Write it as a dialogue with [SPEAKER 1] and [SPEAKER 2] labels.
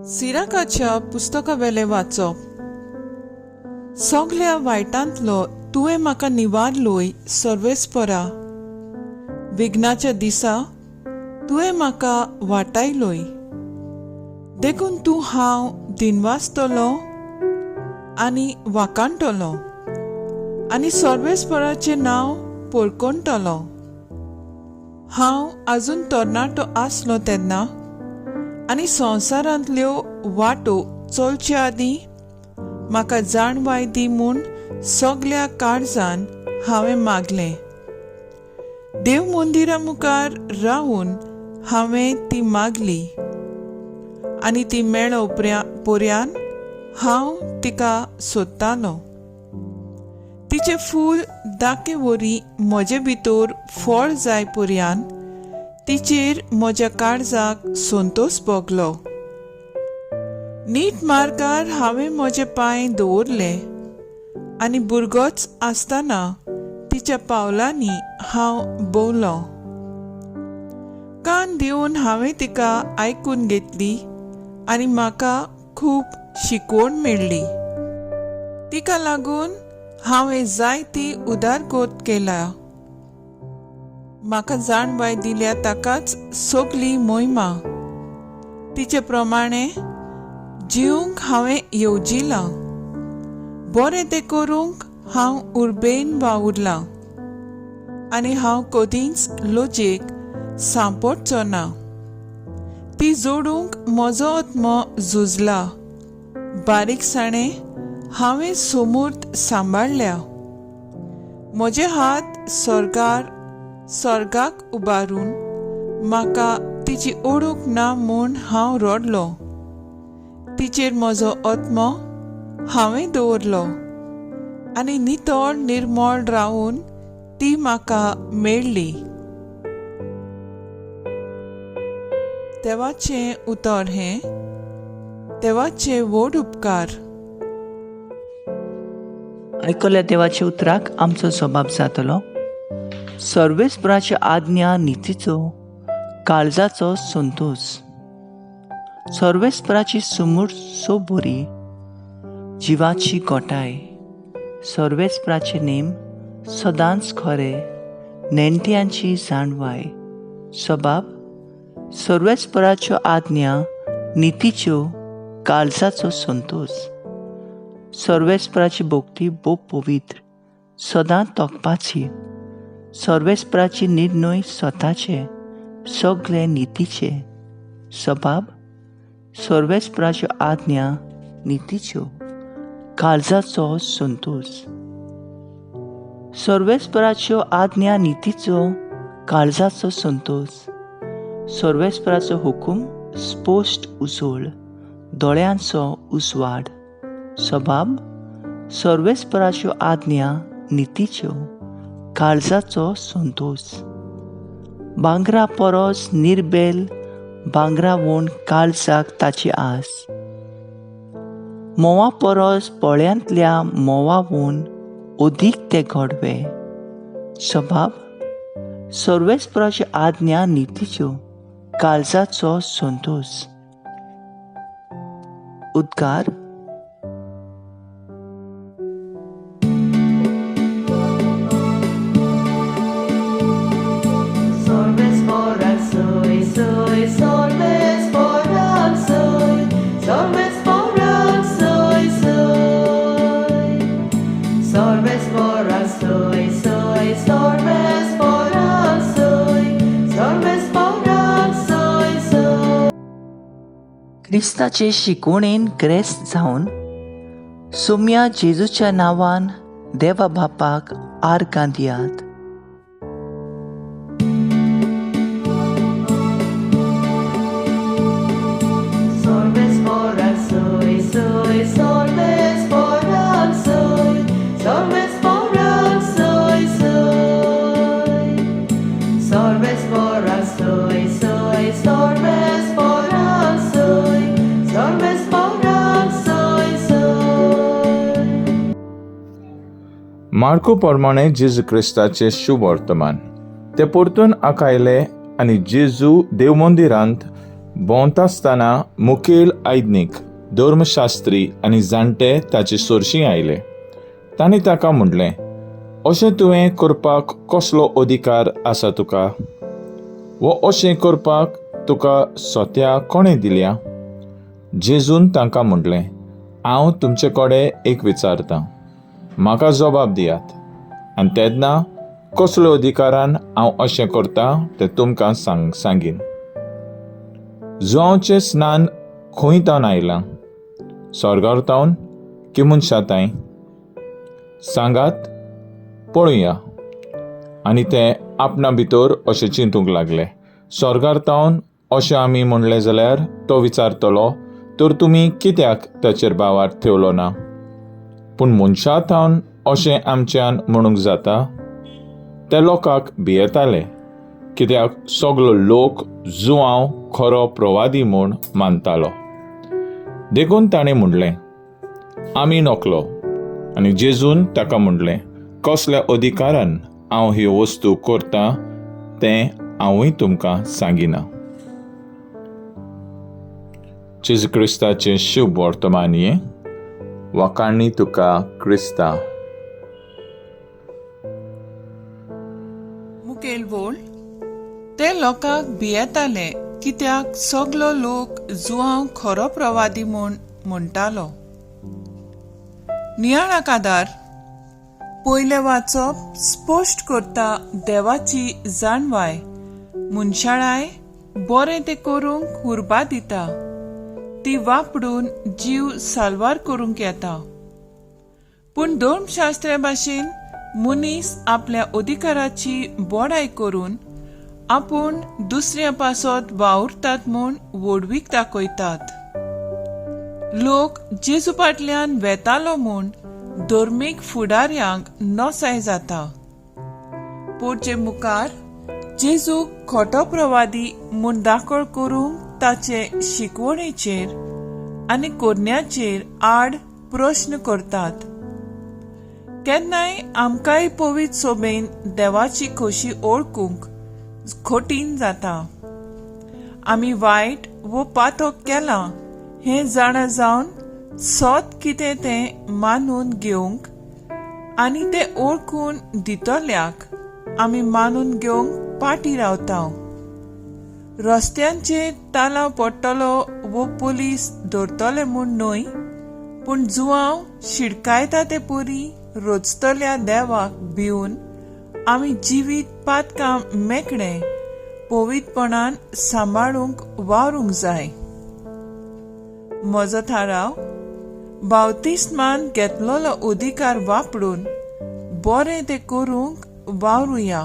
[SPEAKER 1] सिराकाच्या पुस्तकावेलें वाचप. सगल्या वायटांतलो तुवें म्हाका निवारलोय सर्वेस्परा, विघ्नाच्या दिसा तुवें म्हाका वाटायलोय, देखून तूं हांव दिनवासतलो आनी वाकाणटलो आनी सर्वेस्पराचें नांव पोरकोणटलो. हांव आजून तरणाटो आसलो तेन्ना आनी संवसारांतल्यो वाटो चलचे आदीं म्हाका जाणवाय दी म्हूण सगल्या काळजान हांवें मागलें. देव मंदिरा मुखार रावून हांवें ती मागली आनी ती मेळो पर्यान हांव तिका सोदतालो. तिचें फूल दाके वरी म्हजे भितर फळ जाय पर्यान तिचेर म्हज्या काळजाक संतोश भोगलो. नीट मार्गार हांवें म्हजे पांय दवरले आनी भुरगोच आसतना तिच्या पावलांनी हांव भोंवलो. कान दिवन हांवें तिका आयकून घेतली आनी म्हाका खूब शिकवण मेळ्ळी. तिका लागून हांवें जायती उदारगत केल्या. म्हाका जाणवाय दिल्या ताकाच सगली मोहिमा. तिचे प्रमाणे जिवंक हांवें येवजिलां, बरें तें करूंक हांव उर्बेन वावुरलां आनी हांव कदींच लजेक सांपडचो ना. ती जोडूंक म्हजो आत्मो झुजला, बारीकसाणें हांवें सोमूर्त सांबाळ्ळ्या. म्हजे हात स्वर्गाक उबारून म्हाका तिची ओडूक ना म्हूण हांव रडलो. तिचेर म्हजो आत्मो हांवें दवरलो आनी नितळ निर्मळ रावून ती म्हाका मेळ्ळी. देवाचें उतर हें देवाचे व्हड उपकार.
[SPEAKER 2] आयकल्या देवाच्या उतराक आमचो जबाब जातलो. सर्वेस्पराची आज्ञा नितीचो काळजाचो संतोश. सर्वेस्पराची सुमूर सो बरी जिवाची गोटाय. सर्वेस्पराचे नेम सदांच खरे नेणट्यांची जाणवाय. सबाब सर्वेस्पराच्यो आज्ञा नितीच्यो काळजाचो संतोश. सर्वेस्पराची भक्ती भोव पवित्र सदां तोखपाची. सर्वेस्पराची निर्णय स्वताचे सगळे नितीचे. सबाब सर्वेस्पराच्यो आज्ञा नितीच्यो काळजाचो संतोश. सर्वेस्पराच्यो आज्ञा नितीचो काळजाचो संतोश. सर्वेस्पराचो हुकूम स्पश्ट उजळ दोळ्यांचो उजवाड. सबाब सर्वेस्पराच्यो आज्ञा नितीच्यो काळजाचो संतोश. भांगरा परस निर्बेल भांगरा वण काळजाक ताची आस. म्होंवा परस पोळ्यांतल्या म्होंवा वण अदीक ते घडवे. सबाब सर्वेस्पराच्यो आज्ञा नितीच्यो काळजाचो संतोश. उद्गार. क्रिस्ताचे शिकवणेन ग्रेस्त जावन सोम्या जेजूच्या नांवान देवा बापाक आर्गां दियात.
[SPEAKER 3] मार्को प्रमाणे जेजू क्रिस्ताचें शुभ वर्तमान. ते परतून आकायले आनी जेजू देवमंदिरांत भोंवतासतना मुखेल आयदनीक, धर्मशास्त्री आनी जाणटे ताचे सोरशीं आयले. तांणी ताका म्हणलें, अशें तुवें करपाक कसलो अधिकार आसा तुका? वो अशें करपाक तुका सोत्या कोणें दिल्या? जेजून तांकां म्हणलें, हांव तुमचे कडेन एक विचारतां, म्हाका जबाब दियात आनी तेन्ना कसल्या अधिकारान हांव अशें करतां तें तुमकां सांगीन. जुवांवचें स्नान खंय तावन आयलां, स्वर्गार तावन की मनशा तांय? सांगात पळोवया. आनी ते आपणा भितर अशें चिंतूंक लागले, स्वर्गार तावन अशें आमी म्हणलें जाल्यार तो विचारतलो, तर तुमी कित्याक ताचेर भावार ठेवलो ना? पूण मनशा थावन अशें आमच्यान म्हणूंक जाता? ते लोकांक भियेताले, कित्याक सगलो लोक जुवांव खरो प्रवादी म्हूण मानतालो. देखून ताणें म्हणलें, आमी नकलो. आनी जेजून ताका म्हणलें, कसल्या अधिकारान हांव ही वस्तू करतां तें हांवूय तुमकां सांगिना. जेजू क्रिस्ताचें शुभ वर्तमान हें. वाखाणी तुका क्रिस्ता.
[SPEAKER 1] मुखेल बोल. ते लोकांक भियेताले, कित्याक सगलो लोक जुवांव खरो प्रवादी म्हूण म्हणटालो. नियाळाक आदार. पयलें वाचप स्पश्ट करता देवाची जाणवाय मनशाळाय बरें तें करूंक उर्बा दिता, ती वापरून जीव साल्वार करूंक येता. पूण धर्मशास्त्रा भाशेन मनीस आपल्या अधिकाराची बडाय करून आपूण दुसऱ्या पासत वावुरतात म्हूण व्हडवीक दाखयतात. लोक जेजू फाटल्यान वेतालो म्हूण धर्मीक फुडाऱ्यांक नसाय जाता. पोरचे मुखार जेजूक खोटो प्रवादी म्हूण दाखल करूंक ताचे शिकवणेचेर आनी कोरण्याचेर आड प्रश्न करतात. केन्नाय आमकांय पवित्र सोबेन देवाची खोशी ओळखूंक कठीण जाता. आमी वायट वो पातक केलां हें जाणा जावन सत कितें तें मानून घेवंक आनी तें ओळखून दितल्याक आमी मानून घेवंक पाटी रावता. रस्त्यांचेर तालांव पडटलो वो पोलीस धरतले म्हूण न्हय, पूण जुवांव शिडकायता ते परी रोजतल्या देवाक भिवन आमी जिवीत पातकां मेकळें पवित्रपणान सांबाळूंक वावरूंक जाय. म्हजो थाराव, बावतिस्मान घेतलेलो अधिकार वापरून बरें तें करूंक वावरुया.